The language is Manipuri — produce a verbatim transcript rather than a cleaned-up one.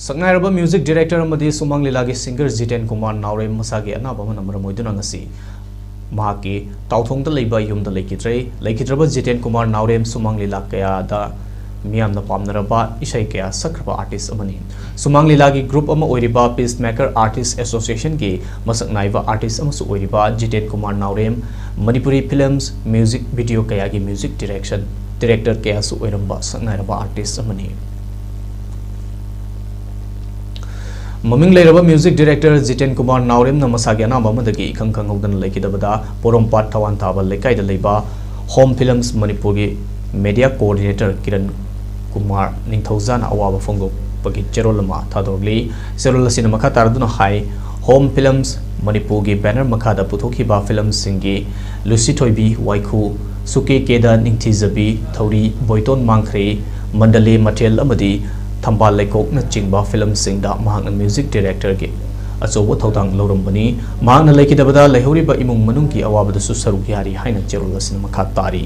ꯁꯛꯅꯥꯏꯔꯕ music director ꯑꯃꯗꯤ ꯁꯨꯃꯥꯡ ꯂꯤꯂꯥꯒꯤ singer ꯖꯤꯇꯦꯟ ꯀꯨꯃꯥꯔ ꯅꯥꯎꯔꯦꯝ ꯃꯁꯥꯒꯤ ꯑꯅꯥꯕ ꯑꯃꯅ ꯃꯔꯝ ꯑꯣꯏꯗꯨꯅ ꯉꯁꯤ ꯃꯍꯥꯛꯀꯤ ꯇꯥꯎꯊꯣꯡꯗ ꯂꯩꯕ ꯌꯨꯝꯗ ꯂꯩꯈꯤꯗ꯭ꯔꯦ꯫ ꯂꯩꯈꯤꯗ꯭ꯔꯕ ꯖꯤꯇꯦꯟ ꯀꯨꯃꯥꯔ ꯅꯥꯎꯔꯦꯝ ꯁꯨꯃꯥꯡ ꯂꯤꯂꯥ ꯀꯌꯥꯗ ꯃꯤꯌꯥꯝꯅ ꯄꯥꯝꯅꯔꯕ ꯏꯁꯩ ꯀꯌꯥ ꯁꯛꯈ꯭ꯔꯕ artist ꯑꯃꯅꯤ꯫ ꯁꯨꯃꯥꯡ ꯂꯤꯂꯥꯒꯤ group ꯑꯃ ꯑꯣꯏꯔꯤꯕ Peacemaker Artist Associationꯒꯤ ꯃꯁꯛ ꯅꯥꯏꯕ artist ꯑꯃꯁꯨ ꯑꯣꯏꯔꯤꯕ ꯖꯤꯇꯦꯟ ꯀꯨꯃꯥꯔ ꯅꯥꯎꯔꯦꯝ ꯃꯅꯤꯄꯨꯔꯤ films, music video ꯀꯌꯥꯒꯤ music direction, director ꯀꯌꯥꯁꯨ ꯑꯣꯏꯔꯝꯕ ꯁꯛꯅꯥꯏꯔꯕ artist ꯑꯃꯅꯤ꯫ ꯃꯃꯤꯡ ꯂꯩꯔꯕ music director ꯖꯤꯇꯦꯟ ꯀꯨꯃꯥꯔ ꯅꯥꯎꯔꯦꯝꯅ ꯃꯁꯥꯒꯤ ꯑꯅꯥꯕ ꯑꯃꯗꯒꯤ ꯏꯈꯪ ꯈꯪꯍꯧꯗꯅ ꯂꯩꯈꯤꯗꯕꯗ ꯄꯣꯔꯣꯝꯄꯥꯠ ꯊꯋꯥꯟ ꯊꯥꯕ ꯂꯩꯀꯥꯏꯗ ꯂꯩꯕ Home Films ꯃꯅꯤꯄꯨꯔꯒꯤ media coordinator ꯀꯤꯔꯟ ꯀꯨꯃꯥꯔ ꯅꯤꯡꯊꯧꯖꯥꯅ ꯑꯋꯥꯕ ꯐꯣꯡꯗꯣꯛꯄꯒꯤ ꯆꯦꯔꯣꯜ ꯑꯃ ꯊꯥꯗꯣꯔꯛꯂꯤ꯫ ꯆꯦꯔꯣꯜ ꯑꯁꯤꯅ ꯃꯈꯥ ꯇꯥꯔꯗꯨꯅ ꯍꯥꯏ, Home Films ꯃꯅꯤꯄꯨꯔꯒꯤ banner ꯃꯈꯥꯗ ꯄꯨꯊꯣꯛꯈꯤꯕ filmꯁꯤꯡꯒꯤ ꯂꯨꯁꯤ ꯊꯣꯏꯕꯤ ꯋꯥꯏꯈꯨ, ꯁꯨꯀꯦ ꯀꯦꯗ ꯅꯤꯡꯊꯤꯖꯕꯤ, ꯊꯧꯔꯤ, ꯕꯣꯏꯇꯣꯟ ꯃꯥꯡꯈ꯭ꯔꯦ, ꯃꯟꯗꯂꯦ ꯃꯊꯦꯜ ꯑꯃꯗꯤ ꯊꯝꯕꯥꯜ ꯂꯩꯈꯣꯛꯅꯆꯤꯡꯕ filmꯁꯤꯡꯗ ꯃꯍꯥꯛꯅ music directorꯒꯤ ꯑꯆꯧꯕ ꯊꯧꯗꯥꯡ ꯂꯧꯔꯝꯕꯅꯤ꯫ ꯃꯍꯥꯛꯅ ꯂꯩꯈꯤꯗꯕꯗ ꯂꯩꯍꯧꯔꯤꯕ ꯏꯃꯨꯡ ꯃꯅꯨꯡꯒꯤ ꯑꯋꯥꯕꯗꯁꯨ ꯁꯔꯨꯛ ꯌꯥꯔꯤ ꯍꯥꯏꯅ ꯆꯦꯔꯣꯜ ꯑꯁꯤꯅ ꯃꯈꯥ ꯇꯥꯔꯤ꯫